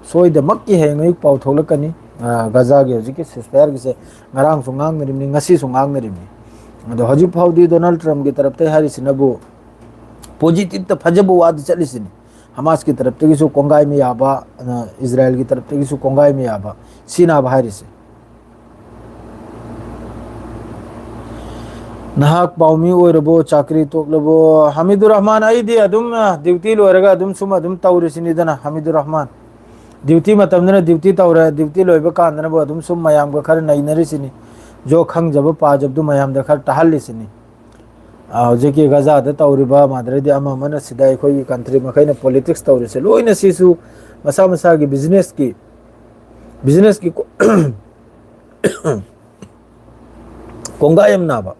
ꯁꯣꯏꯗꯃꯛꯀꯤ ꯍꯌꯦꯡ ꯑꯌꯨꯛ ꯄꯥꯎ ꯊꯣꯛꯂꯛꯀꯅꯤ꯫ ꯑ, ꯒꯖꯥꯒꯤ ꯍꯧꯖꯤꯛꯀꯤ ceasefireꯒꯤꯁꯦ ꯉꯔꯥꯡꯁꯨ ꯉꯥꯡꯅꯔꯤꯕꯅꯤ, ꯉꯁꯤꯁꯨ ꯉꯥꯡꯅꯔꯤꯕꯅꯤ꯫ ꯑꯗꯣ ꯍꯧꯖꯤꯛ ꯐꯥꯎꯗꯤ ꯗꯣꯅꯥꯜꯗ ꯇ꯭ꯔꯝꯞꯀꯤ ꯇꯔꯞꯇꯒꯤ ꯍꯥꯏꯔꯤꯁꯤꯅꯕꯨ positiveꯇ ꯐꯖꯕ ꯋꯥꯗꯤ ꯆꯠꯂꯤꯁꯤꯅꯤ꯫ ꯍꯃꯥꯁꯀꯤ ꯇꯔꯞꯇꯒꯤꯁꯨ ꯀꯣꯡꯒꯥꯏ ꯑꯃ ꯌꯥꯕ, ꯑ, ꯏꯖꯔꯥꯌꯦꯜꯒꯤ ꯇꯔꯞꯇꯒꯤꯁꯨ ꯀꯣꯡꯒꯥꯏ ꯑꯃ ꯌꯥꯕ, ꯁꯤꯅꯦꯕ ꯍꯥꯏꯔꯤꯁꯦ꯫ ꯅꯍꯥꯛ ꯄꯥꯎꯃꯤ ꯑꯣꯏꯔꯕꯣ, ꯆꯥꯀ꯭ꯔꯤ ꯇꯣꯛꯂꯕꯣ? ꯍꯃꯤꯗꯨꯔ ꯔꯍꯃꯥꯟ, ꯑꯩꯗꯤ ꯑꯗꯨꯝ, ꯑ, duty ꯂꯣꯏꯔꯒ ꯑꯗꯨꯝ ꯁꯨꯝ ꯑꯗꯨꯝ ꯇꯧꯔꯤꯁꯤꯅꯤꯗꯅ, ꯍꯃꯤꯗꯨꯔ ꯔꯍꯃꯥꯟ꯫ Duty ꯃꯇꯝꯗꯅ duty ꯇꯧꯔꯦ, duty ꯂꯣꯏꯕ ꯀꯥꯟꯗꯅꯕꯨ ꯑꯗꯨꯝ ꯁꯨꯝ ꯃꯌꯥꯝꯒ ꯈꯔ ꯅꯩꯅꯔꯤꯁꯤꯅꯤ꯫ ꯖꯣ ꯈꯪꯖꯕ ꯄꯥꯖꯕꯗꯨ ꯃꯌꯥꯝꯗ ꯈꯔ ꯇꯥꯍꯜꯂꯤꯁꯤꯅꯤ꯫ ꯑ, ꯍꯧꯖꯤꯛꯀꯤ ꯒꯖꯥꯗ ꯇꯧꯔꯤꯕ, ꯃꯥꯗꯔꯗꯤ ꯑꯃ ꯑꯃꯅ ꯁꯤꯗ ꯑꯩꯈꯣꯏꯒꯤ country ꯃꯈꯩꯅ politics ꯇꯧꯔꯤꯁꯦ, ꯂꯣꯏꯅ ꯁꯤꯁꯨ ꯃꯁꯥ ꯃꯁꯥꯒꯤ businessꯀꯤ, businessꯀꯤ ꯀꯣ-, ꯀꯣꯡꯒꯥꯏ ꯑꯃ ꯅꯥꯕ꯫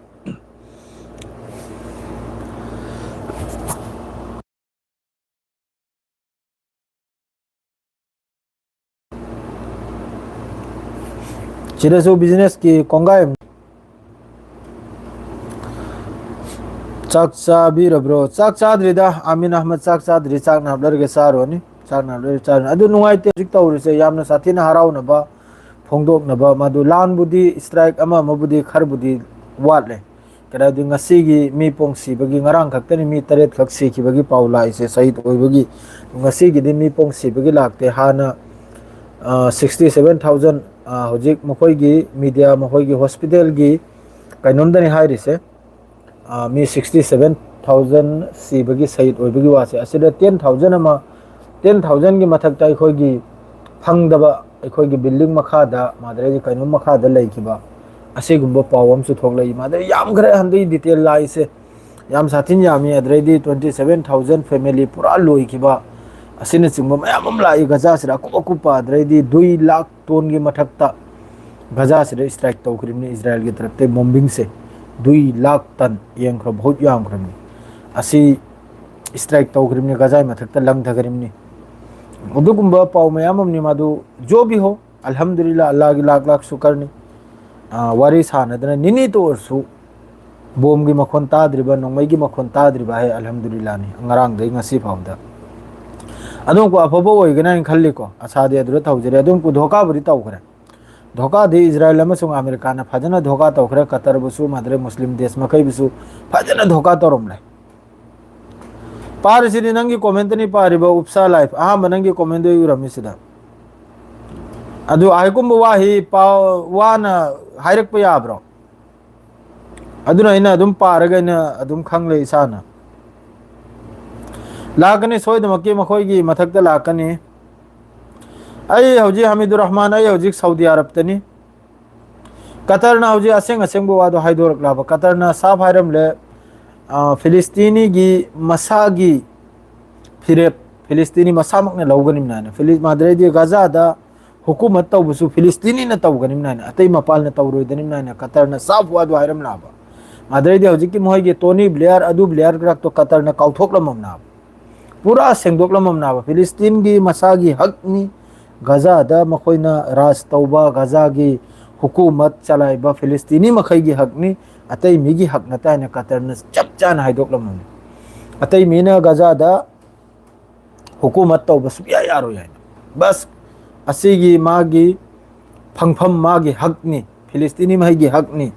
ꯁꯤꯗꯁꯨ businessꯀꯤ ꯀꯣꯡꯒꯥꯏ ꯑꯃ꯫ ꯆꯥꯛ ꯆꯥꯕꯤꯔꯕ꯭ꯔꯣ? ꯆꯥꯛ ꯆꯥꯗ꯭ꯔꯤꯗ, ꯑꯃꯤꯟ ꯑꯍꯃꯗ, ꯆꯥꯛ ꯆꯥꯗ꯭ꯔꯤ, ꯆꯥꯛ ꯅꯍꯥꯛ ꯂꯩꯔꯒ ꯆꯥꯔꯨꯔꯅꯤ, ꯆꯥꯛ ꯅꯍꯥꯛ ꯂꯩꯔꯒ ꯆꯥꯔꯨꯔꯅꯤ꯫ ꯑꯗꯨ ꯅꯨꯡꯉꯥꯏꯇꯦ ꯍꯧꯖꯤꯛ ꯇꯧꯔꯤꯁꯦ, ꯌꯥꯝꯅ ꯁꯥꯊꯤꯅ ꯍꯔꯥꯎꯅꯕ ꯐꯣꯡꯗꯣꯛꯅꯕ, ꯃꯗꯨ ꯂꯥꯟꯕꯨꯗꯤ strike ꯑꯃ ꯑꯃꯕꯨꯗꯤ ꯈꯔꯕꯨꯗꯤ ꯋꯥꯠꯂꯦ꯫ ꯀꯩꯅꯣꯗꯤ ꯉꯁꯤꯒꯤ ꯃꯤ ꯄꯣꯡ ꯁꯤꯕꯒꯤ, ꯉꯔꯥꯡ ꯈꯛꯇꯅꯤ ꯃꯤ ꯇꯔꯦꯠ ꯈꯛ ꯁꯤꯈꯤꯕꯒꯤ ꯄꯥꯎ ꯂꯥꯛꯏꯁꯦ, ꯁꯍꯤꯗ ꯑꯣꯏꯕꯒꯤ꯫ ꯉꯁꯤꯒꯤꯗꯤ ꯃꯤ ꯄꯣꯡ ꯁꯤꯕꯒꯤ ꯂꯥꯛꯇꯦ꯫ ꯍꯥꯟꯅ, ꯑ, sixty seven thousand ꯑ, ꯍꯧꯖꯤꯛ ꯃꯈꯣꯏꯒꯤ ꯃꯤꯗꯤꯌꯥ, ꯃꯈꯣꯏꯒꯤ ꯍꯣꯁꯄꯤꯇꯥꯜꯒꯤ ꯀꯩꯅꯣꯝꯗꯅꯤ ꯍꯥꯏꯔꯤꯁꯦ꯫ ꯑ, ꯃꯤ sixty seven thousand ꯁꯤꯕꯒꯤ, ꯁꯍꯤꯗ ꯑꯣꯏꯕꯒꯤ ꯋꯥꯁꯦ, ꯑꯁꯤꯗ ten thousand ꯑꯃ, ten thousandꯒꯤ ꯃꯊꯛꯇ ꯑꯩꯈꯣꯏꯒꯤ ꯐꯪꯗꯕ, ꯑꯩꯈꯣꯏꯒꯤ ꯕꯤꯜꯗꯤꯡ ꯃꯈꯥꯗ, ꯃꯥꯗꯔꯩꯗꯤ ꯀꯩꯅꯣꯝ ꯃꯈꯥꯗ ꯂꯩꯈꯤꯕ, ꯑꯁꯤꯒꯨꯝꯕ ꯄꯥꯎ ꯑꯃꯁꯨ ꯊꯣꯛꯂꯛꯏ꯫ ꯃꯥꯗꯔꯩ ꯌꯥꯝꯈ꯭ꯔꯦ, ꯍꯟꯗꯛ ꯗꯤꯇꯦꯜ ꯂꯥꯛꯏꯁꯦ ꯌꯥꯝ ꯁꯥꯊꯤꯅ ꯌꯥꯝꯃꯤ꯫ ꯑꯗꯨꯗꯩꯗꯤ twenty seven thousand family ꯄꯨꯔꯥ ꯂꯣꯏꯈꯤꯕ, ꯑꯁꯤꯅꯆꯤꯡꯕ ꯃꯌꯥꯝ ꯑꯃ ꯂꯥꯛꯏ꯫ ꯒꯖꯥꯁꯤꯗ ꯑꯀꯨꯞ ꯑꯀꯨꯞꯄ, ꯑꯗꯨꯗꯩꯗꯤ ꯗꯨꯏ ꯂꯥꯛ ꯇꯣꯟꯒꯤ ꯃꯊꯛꯇ ꯒꯖꯥꯁꯤꯗ ꯏꯁꯇ꯭ꯔꯥꯏꯛ ꯇꯧꯈ꯭ꯔꯤꯕꯅꯤ ꯏꯖꯔꯥꯌꯦꯜꯒꯤ ꯇꯔꯞꯇꯩ꯫ ꯕꯣꯝꯕꯤꯡꯁꯦ ꯗꯨꯏ ꯂꯥꯛ ꯇꯟ ꯌꯦꯡꯈ꯭ꯔꯣ, ꯕꯍꯨꯠ ꯌꯥꯝꯈ꯭ꯔꯕꯅꯤ꯫ ꯑꯁꯤ ꯏꯁꯇ꯭ꯔꯥꯏꯛ ꯇꯧꯈ꯭ꯔꯤꯕꯅꯤ ꯒꯖꯥꯒꯤ ꯃꯊꯛꯇ ꯂꯪꯊꯈ꯭ꯔꯤꯕꯅꯤ꯫ ꯑꯗꯨꯒꯨꯝꯕ ꯄꯥꯎ ꯃꯌꯥꯝ ꯑꯃꯅꯤ꯫ ꯃꯗꯨ ꯖꯣ ꯚꯤ ꯍꯣ, ꯑꯜꯍꯝꯗꯨꯂꯤꯜꯂꯥ, ꯑꯜꯂꯥꯍꯒꯤ ꯂꯥꯛ ꯂꯥꯛ ꯁꯨꯀꯔꯅꯤ꯫ ꯑ, ꯋꯥꯔꯤ ꯁꯥꯟꯅꯗꯅ ꯅꯤꯅꯤꯇ ꯑꯣꯏꯔꯁꯨ ꯕꯣꯝꯒꯤ ꯃꯈꯣꯟ ꯇꯥꯗ꯭ꯔꯤꯕ, ꯅꯣꯡꯃꯩꯒꯤ ꯃꯈꯣꯟ ꯇꯥꯗ꯭ꯔꯤꯕ ꯍꯥꯏ ꯑꯜꯍꯝꯗꯨꯂꯤꯜꯂꯥꯅꯤ, ꯉꯔꯥꯡꯗꯩ ꯉꯁꯤ ꯐꯥꯎꯗ꯫ ꯑꯗꯨꯝ ꯑꯐꯕ ꯑꯣꯏꯒꯅꯤ ꯍꯥꯏꯅ ꯈꯜꯂꯤꯀꯣ, ꯑꯁꯥꯗꯤ ꯑꯗꯨꯗ ꯇꯧꯖꯔꯦ꯫ ꯑꯗꯨꯝ ꯙꯣꯀꯥꯕꯨꯗꯤ ꯇꯧꯈ꯭ꯔꯦ꯫ ꯙꯣꯀꯥꯗꯤ ꯏꯖꯔꯥꯌꯦꯜ ꯑꯃꯁꯨꯡ ꯑꯃꯦꯔꯤꯀꯥꯅ ꯐꯖꯅ ꯙꯣꯀꯥ ꯇꯧꯈ꯭ꯔꯦ꯫ ꯀꯇꯔꯕꯨꯁꯨ, ꯃꯥꯗ꯭ꯔꯦ ꯃꯨꯁꯂꯤꯝ ꯗꯦꯁ ꯃꯈꯩꯕꯨꯁꯨ ꯐꯖꯅ ꯙꯣꯀꯥ ꯇꯧꯔꯝꯂꯦ꯫ ꯄꯥꯔꯤꯁꯤꯗꯤ ꯅꯪꯒꯤ ꯀꯣꯃꯦꯟꯇꯅꯤ ꯄꯥꯔꯤꯕ, ꯎꯞꯁꯥ ꯂꯥꯏꯐ꯫ ꯑꯍꯥꯟꯕ ꯅꯪꯒꯤ ꯀꯣꯃꯦꯟꯗꯣ ꯑꯩ ꯎꯔꯝꯃꯤꯁꯤꯗ꯫ ꯑꯗꯨ ꯑꯍꯥꯏꯒꯨꯝꯕ ꯋꯥꯍꯩ ꯄꯥꯎ ꯋꯥꯅ ꯍꯥꯏꯔꯛꯄ ꯌꯥꯕ꯭ꯔꯣ? ꯑꯗꯨꯅ ꯑꯩꯅ ꯑꯗꯨꯝ ꯄꯥꯔꯒ ꯑꯩꯅ ꯑꯗꯨꯝ ꯈꯪꯂꯦ ꯏꯁꯥꯅ꯫ ꯂꯥꯛꯀꯅꯤ ꯁꯣꯏꯗꯃꯛꯀꯤ, ꯃꯈꯣꯏꯒꯤ ꯃꯊꯛꯇ ꯂꯥꯛꯀꯅꯤ꯫ ꯑꯩ ꯍꯧꯖꯤꯛ ꯍꯃꯤꯗꯨꯔ ꯔꯍꯃꯥꯟ, ꯑꯩ ꯍꯧꯖꯤꯛ ꯁꯥꯎꯗꯤ ꯑꯔꯕꯇꯅꯤ꯫ ꯀꯇꯔꯅ ꯍꯧꯖꯤꯛ ꯑꯁꯦꯡ ꯑꯁꯦꯡꯕ ꯋꯥꯗꯣ ꯍꯥꯏꯗꯣꯔꯛꯂꯕ? ꯀꯇꯔꯅ ꯁꯥꯐ ꯍꯥꯏꯔꯝꯂꯦ, ꯑ, ꯐꯤꯂꯤꯁꯇꯤꯅꯤꯒꯤ ꯃꯁꯥꯒꯤ ꯐꯤꯔꯦꯞ ꯐꯤꯂꯤꯁꯇꯤꯅꯤ ꯃꯁꯥꯃꯛꯅ ꯂꯧꯒꯅꯤꯕꯅ ꯍꯥꯏꯅ꯫ ꯐꯤꯂꯤꯁ-, ꯃꯥꯗ꯭ꯔꯩꯗꯤ ꯒꯖꯥꯗ ꯍꯨꯀꯨꯃꯠ ꯇꯧꯕꯁꯨ ꯐꯤꯂꯤꯁꯇꯤꯅꯤꯅ ꯇꯧꯒꯅꯤꯕꯅ ꯍꯥꯏꯅ, ꯑꯇꯩ ꯃꯄꯥꯜꯅ ꯇꯧꯔꯣꯏꯗꯅꯤꯕꯅ ꯍꯥꯏꯅ ꯀꯇꯔꯅ ꯁꯥꯐ ꯋꯥꯗꯣ ꯍꯥꯏꯔꯝꯂꯕ? ꯃꯥꯗ꯭ꯔꯩꯗꯤ ꯍꯧꯖꯤꯛꯀꯤ ꯃꯈꯣꯏꯒꯤ ꯇꯣꯅꯤ ꯕ꯭ꯂꯦꯌꯔ, ꯑꯗꯨ ꯕ꯭ꯂꯦꯌꯔ ꯈꯔꯛꯇꯣ ꯀꯇꯔꯅ ꯀꯥꯎꯊꯣꯛꯂꯝꯃꯕꯅꯕ? ꯄꯨꯔꯥ ꯁꯦꯡꯗꯣꯛꯂꯝꯃꯕꯅꯕ? ꯐꯤꯂꯤꯁꯇꯤꯟꯒꯤ ꯃꯁꯥꯒꯤ ꯍꯛꯅꯤ, ꯒꯖꯥꯗ ꯃꯈꯣꯏꯅ ꯔꯥꯖ ꯇꯧꯕ, ꯒꯖꯥꯒꯤ ꯍꯨꯀꯨꯃꯠ ꯆꯂꯥꯏꯕ ꯐꯤꯂꯤꯁꯇꯤꯅꯤ ꯃꯈꯩꯒꯤ ꯍꯛꯅꯤ, ꯑꯇꯩ ꯃꯤꯒꯤ ꯍꯛ ꯅꯠꯇꯦ ꯍꯥꯏꯅ ꯀꯇꯔꯅ ꯆꯞ ꯆꯥꯅ ꯍꯥꯏꯗꯣꯛꯂꯝꯃꯕꯅꯤ꯫ ꯑꯇꯩ ꯃꯤꯅ ꯒꯖꯥꯗ ꯍꯨꯀꯨꯃꯠ ꯇꯧꯕ ꯁꯨꯛꯌꯥ ꯌꯥꯔꯣꯏ ꯍꯥꯏꯅ꯫ ꯕꯁ, ꯑꯁꯤꯒꯤ ꯃꯥꯒꯤ ꯐꯪꯐꯝ, ꯃꯥꯒꯤ ꯍꯛꯅꯤ, ꯐꯤꯂꯤꯁꯇꯤꯅꯤ ꯃꯍꯩꯒꯤ ꯍꯛꯅꯤ꯫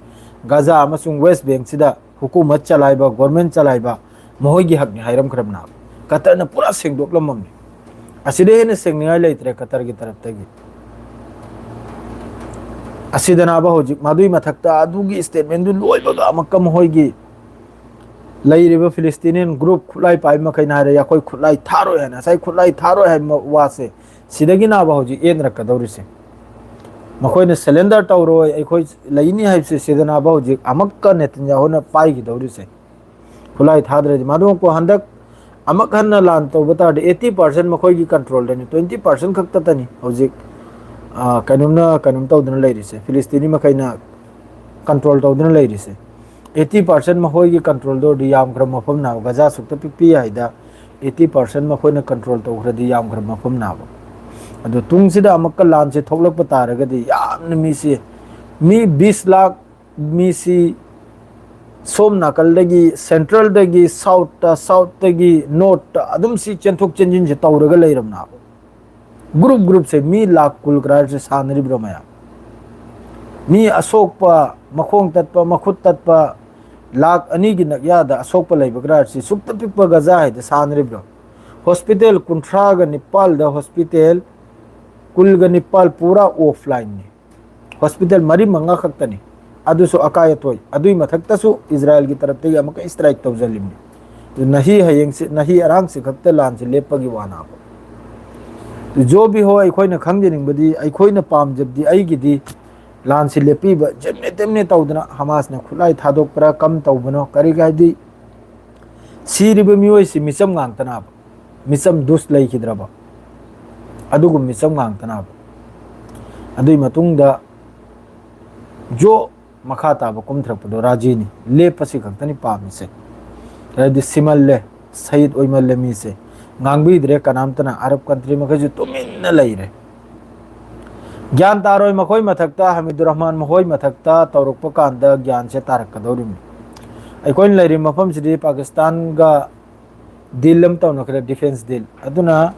ꯒꯖꯥ ꯑꯃꯁꯨꯡ ꯋꯦꯁ ꯕꯦꯡꯁꯤꯗ ꯍꯨꯀꯨꯃꯠ ꯆꯂꯥꯏꯕ, ꯒꯣꯔꯃꯦꯟ ꯆꯂꯥꯏꯕ ꯃꯈꯣꯏꯒꯤ ꯍꯛꯅꯤ ꯍꯥꯏꯔꯝꯈ꯭ꯔꯕꯅꯦꯕ꯫ ꯀꯇꯔꯅ ꯄꯨꯔꯥ ꯁꯦꯡꯗꯣꯛꯂꯝꯃꯝꯅꯤ꯫ ꯑꯁꯤꯗꯩ ꯍꯦꯟꯅ ꯁꯦꯡꯅꯤꯡꯉꯥꯏ ꯂꯩꯇ꯭ꯔꯦ ꯀꯇꯔꯒꯤ ꯇꯔꯞꯇꯒꯤ꯫ ꯑꯁꯤꯗꯅꯕ ꯍꯧꯖꯤꯛ ꯃꯗꯨꯒꯤ ꯃꯊꯛꯇ ꯑꯗꯨꯒꯤ statement ꯗꯨ ꯂꯣꯏꯕꯒ ꯑꯃꯨꯛꯀ ꯃꯈꯣꯏꯒꯤ ꯂꯩꯔꯤꯕ Palestinian group ꯈꯨꯠꯂꯥꯏ ꯄꯥꯏꯕ ꯃꯈꯩꯅ ꯍꯥꯏꯔꯦ, "ꯑꯩꯈꯣꯏ ꯈꯨꯠꯂꯥꯏ ꯊꯥꯔꯣꯏ" ꯍꯥꯏꯅ꯫ ꯉꯁꯥꯏ ꯈꯨꯠꯂꯥꯏ ꯊꯥꯔꯣꯏ ꯍꯥꯏꯕ ꯋꯥꯁꯦ ꯁꯤꯗꯒꯤꯅꯕ ꯍꯧꯖꯤꯛ ꯌꯦꯟꯅꯔꯛꯀꯗꯧꯔꯤꯁꯦ꯫ ꯃꯈꯣꯏꯅ surrender ꯇꯧꯔꯣꯏ, ꯑꯩꯈꯣꯏ ꯂꯩꯅꯤ ꯍꯥꯏꯕꯁꯦ ꯁꯤꯗꯅꯕ ꯍꯧꯖꯤꯛ ꯑꯃꯨꯛꯀ ꯅꯦꯇꯟꯌꯥꯍꯨꯅ ꯄꯥꯏꯈꯤꯗꯧꯔꯤꯁꯦ꯫ ꯈꯨꯠꯂꯥꯏ ꯊꯥꯗ꯭ꯔꯗꯤ ꯃꯗꯨꯃꯛꯄꯨ ꯍꯟꯗꯛ ꯑꯃꯨꯛ ꯍꯟꯅ ꯂꯥꯟ ꯇꯧꯕ ꯇꯥꯔꯗꯤ eighty percent ꯃꯈꯣꯏꯒꯤ control ꯗꯅꯤ, twenty percent ꯈꯛꯇꯇꯅꯤ ꯍꯧꯖꯤꯛ, ꯑ, ꯀꯩꯅꯣꯝꯅ, ꯀꯩꯅꯣꯝ ꯇꯧꯗꯅ ꯂꯩꯔꯤꯁꯦ, ꯐꯤꯂꯤꯁꯇꯤꯅꯤ ꯃꯈꯩꯅ control ꯇꯧꯗꯨꯅ ꯂꯩꯔꯤꯁꯦ꯫ Eighty percent ꯃꯈꯣꯏꯒꯤ control ꯗ ꯑꯣꯏꯔꯗꯤ ꯌꯥꯝꯈ꯭ꯔꯕ ꯃꯐꯝꯅ ꯒꯖꯥ ꯁꯨꯛꯇ ꯄꯤꯛꯄꯤ ꯍꯥꯏꯗ eighty percent ꯃꯈꯣꯏꯅ control ꯇꯧꯈ꯭ꯔꯗꯤ ꯌꯥꯝꯈ꯭ꯔꯕ ꯃꯐꯝꯅꯕ꯫ ꯑꯗꯣ ꯇꯨꯡꯁꯤꯗ ꯑꯃꯨꯛꯀ ꯂꯥꯟꯁꯦ ꯊꯣꯛꯂꯛꯄ ꯇꯥꯔꯒꯗꯤ ꯌꯥꯝꯅ ꯃꯤꯁꯤ, ꯃꯤ ꯕꯤꯁ ꯂꯥꯈ ꯃꯤꯁꯤ ꯁꯣꯝ ꯅꯥꯀꯜꯗꯒꯤ, central ꯗꯒꯤ south ꯇ, south ꯇꯒꯤ north ꯇ ꯑꯗꯨꯝ ꯁꯤ ꯆꯦꯟꯊꯣꯛ ꯆꯦꯟꯁꯤꯟꯁꯦ ꯇꯧꯔꯒ ꯂꯩꯔꯕꯅꯦꯕ꯫ Group group ꯁꯦ ꯃꯤ ꯂꯥꯈ ꯀꯨꯜ ꯀꯔꯥꯏꯁꯦ ꯁꯥꯟꯅꯔꯤꯕ꯭ꯔꯣ ꯃꯌꯥꯝ? ꯃꯤ ꯑꯁꯣꯛꯄ, ꯃꯈꯣꯡ ꯇꯠꯄ, ꯃꯈꯨꯠ ꯇꯠꯄ, ꯂꯥꯈ ꯑꯅꯤꯒꯤ ꯅꯛꯌꯥꯗ ꯑꯁꯣꯛꯄ ꯂꯩꯕ ꯀꯔꯥꯏꯁꯤ ꯁꯨꯛꯇ ꯄꯤꯛꯄ ꯒꯖꯥ ꯍꯥꯏꯗ ꯁꯥꯟꯅꯔꯤꯕ꯭ꯔꯣ? Hospital ꯀꯨꯟꯊ꯭ꯔꯥꯒ ꯅꯤꯄꯥꯜꯗ hospital ꯀꯨꯜꯒ ꯅꯤꯄꯥꯜ ꯄꯨꯔꯥ offline ꯅꯤ꯫ Hospital ꯃꯔꯤ ꯃꯉꯥ ꯈꯛꯇꯅꯤ, ꯑꯗꯨꯁꯨ ꯑꯀꯥꯏ ꯑꯇꯣꯏ꯫ ꯑꯗꯨꯏ ꯃꯊꯛꯇꯁꯨ ꯏꯖꯔꯥꯏꯜꯒꯤ ꯇꯔꯞꯇꯒꯤ ꯑꯃꯨꯛꯀ strike ꯇꯧꯁꯤꯜꯂꯤꯕꯅꯤ꯫ ꯑꯗꯨ ꯅꯍꯤ ꯍꯌꯦꯡꯁꯤ, ꯅꯍꯤ ꯑꯔꯥꯡꯁꯤ ꯈꯛꯇ ꯂꯥꯟꯁꯤ ꯂꯦꯞꯄꯒꯤ ꯋꯥꯅꯕ꯫ ꯖꯣ ꯕꯤ ꯍꯣ, ꯑꯩꯈꯣꯏꯅ ꯈꯪꯖꯅꯤꯡꯕꯗꯤ, ꯑꯩꯈꯣꯏꯅ ꯄꯥꯝꯖꯕꯗꯤ, ꯑꯩꯒꯤꯗꯤ ꯂꯥꯟꯁꯤ ꯂꯦꯞꯄꯤꯕ ꯖꯤꯝꯅꯦ ꯇꯤꯝꯅꯦ ꯇꯧꯗꯅ ꯍꯃꯥꯁꯅ ꯈꯨꯠꯂꯥꯏ ꯊꯥꯗꯣꯛꯄ꯭ꯔꯥ, ꯀꯝ ꯇꯧꯕꯅꯣ, ꯀꯔꯤ ꯍꯥꯏꯗꯤ ꯁꯤꯔꯤꯕ ꯃꯤꯑꯣꯏꯁꯤ ꯃꯤꯆꯝ ꯉꯥꯛꯇꯅꯕ, ꯃꯤꯆꯝ ꯗꯨꯁ ꯂꯩꯈꯤꯗ꯭ꯔꯕ, ꯑꯗꯨꯒꯨꯝꯕ ꯃꯤꯆꯝ ꯉꯥꯛꯇꯅꯕ꯫ ꯑꯗꯨꯒꯤ ꯃꯇꯨꯡꯗ ꯖꯣ ꯃꯈꯥ ꯇꯥꯕ ꯀꯨꯝꯊꯔꯛꯄꯗꯣ ꯔꯥꯖꯤꯅꯤ꯫ ꯂꯦꯞꯄꯁꯤ ꯈꯛꯇꯅꯤ ꯄꯥꯝꯃꯤꯁꯦ꯫ ꯍꯥꯏꯗꯤ ꯁꯤꯃꯜꯂꯦ, ꯁꯍꯤꯗ ꯑꯣꯏꯃꯜꯂꯦ ꯃꯤꯁꯦ꯫ ꯉꯥꯡꯕꯤꯗ꯭ꯔꯦ ꯀꯅꯥꯝꯇꯅ, ꯑꯔꯕ country ꯃꯈꯩꯁꯨ ꯇꯨꯃꯤꯟꯅ ꯂꯩꯔꯦ꯫ ꯒ꯭ꯌꯥꯟ ꯇꯥꯔꯣꯏ ꯃꯈꯣꯏ ꯃꯊꯛꯇ, ꯍꯃꯤꯗꯨꯔ ꯔꯍꯃꯥꯟ ꯃꯈꯣꯏ ꯃꯊꯛꯇ ꯇꯧꯔꯛꯄ ꯀꯥꯟꯗ ꯒ꯭ꯌꯥꯟꯁꯦ ꯇꯥꯔꯛꯀꯗꯧꯔꯤꯕꯅꯤ꯫ ꯑꯩꯈꯣꯏꯅ ꯂꯩꯔꯤꯕ ꯃꯐꯝꯁꯤꯗꯤ ꯄꯥꯀꯤꯁꯇꯥꯟꯒ deal ꯑꯃ ꯇꯧꯅꯈ꯭ꯔꯦ, defence deal꯫ ꯑꯗꯨꯅ,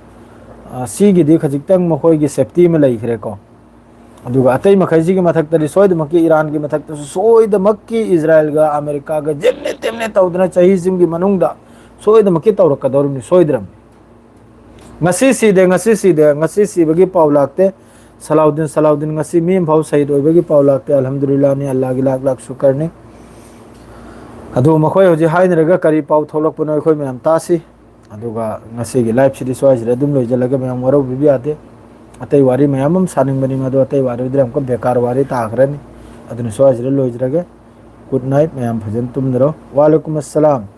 ꯑ, ꯁꯤꯒꯤꯗꯤ ꯈꯖꯤꯛꯇꯪ ꯃꯈꯣꯏꯒꯤ safety ꯑꯃ ꯂꯩꯈ꯭ꯔꯦꯀꯣ꯫ ꯑꯗꯨꯒ ꯑꯇꯩ ꯃꯈꯩꯁꯤꯒꯤ ꯃꯊꯛꯇꯗꯤ ꯁꯣꯏꯗꯃꯛꯀꯤ ꯏꯔꯥꯟꯒꯤ ꯃꯊꯛꯇꯁꯨ ꯁꯣꯏꯗꯃꯛꯀꯤ ꯏꯖꯔꯥꯏꯜꯒ ꯑꯃꯦꯔꯤꯀꯥꯒ ꯖꯤꯝꯅꯦ ꯇꯤꯝꯅꯦ ꯇꯧꯗꯅ ꯆꯍꯤꯁꯤꯡꯒꯤ ꯃꯅꯨꯡꯗ ꯁꯣꯏꯗꯃꯛꯀꯤ ꯇꯧꯔꯛꯀꯗꯧꯔꯤꯕꯅꯤ, ꯁꯣꯏꯗ꯭ꯔꯕꯅꯤ꯫ ꯉꯁꯤ ꯁꯤꯗꯦ, ꯉꯁꯤ ꯁꯤꯗꯦ, ꯉꯁꯤ ꯁꯤꯕꯒꯤ ꯄꯥꯎ ꯂꯥꯛꯇꯦ꯫ ꯁꯂꯥꯎꯗꯤꯟ, ꯁꯂꯥꯎꯗꯤꯟ, ꯉꯁꯤ ꯃꯤ ꯑꯃꯐꯥꯎ ꯁꯍꯤꯗ ꯑꯣꯏꯕꯒꯤ ꯄꯥꯎ ꯂꯥꯛꯇꯦ꯫ ꯑꯜꯍꯝꯗꯨꯂꯤꯜꯂꯥꯍꯅꯤ, ꯑꯜꯂꯥꯍꯒꯤ ꯂꯥꯛ ꯂꯥꯛ ꯁꯨꯀꯔꯅꯤ꯫ ꯑꯗꯨ ꯃꯈꯣꯏ ꯍꯧꯖꯤꯛ ꯍꯥꯏꯅꯔꯒ ꯀꯔꯤ ꯄꯥꯎ ꯊꯣꯛꯂꯛꯄꯅꯣ ꯑꯩꯈꯣꯏ ꯃꯌꯥꯝ ꯇꯥꯁꯤ꯫ ꯑꯗꯨꯒ ꯉꯁꯤꯒꯤ live ꯁꯤꯗꯤ ꯁ꯭ꯋꯥꯏꯁꯤꯗ ꯑꯗꯨꯝ ꯂꯣꯏꯁꯤꯜꯂꯒꯦ, ꯃꯌꯥꯝ ꯋꯥꯔꯧꯕꯤꯕ ꯌꯥꯗꯦ꯫ ꯑꯇꯩ ꯋꯥꯔꯤ ꯃꯌꯥꯝ ꯑꯃ ꯁꯥꯅꯤꯡꯕꯅꯤ, ꯃꯗꯨ ꯑꯇꯩ ꯋꯥꯔꯤꯗꯨꯗꯤ ꯑꯃꯨꯛꯀ ꯕꯦꯀꯥꯔ ꯋꯥꯔꯤ ꯇꯥꯈ꯭ꯔꯅꯤ꯫ ꯑꯗꯨꯅ ꯁ꯭ꯋꯥꯏꯁꯤꯗ ꯂꯣꯏꯖꯔꯒꯦ꯫ Good night, ꯃꯌꯥꯝ ꯐꯖꯅ ꯇꯨꯝꯅꯔꯣ꯫ ꯋꯥꯂꯩꯀꯨꯝ ꯑꯁꯂꯥꯝ꯫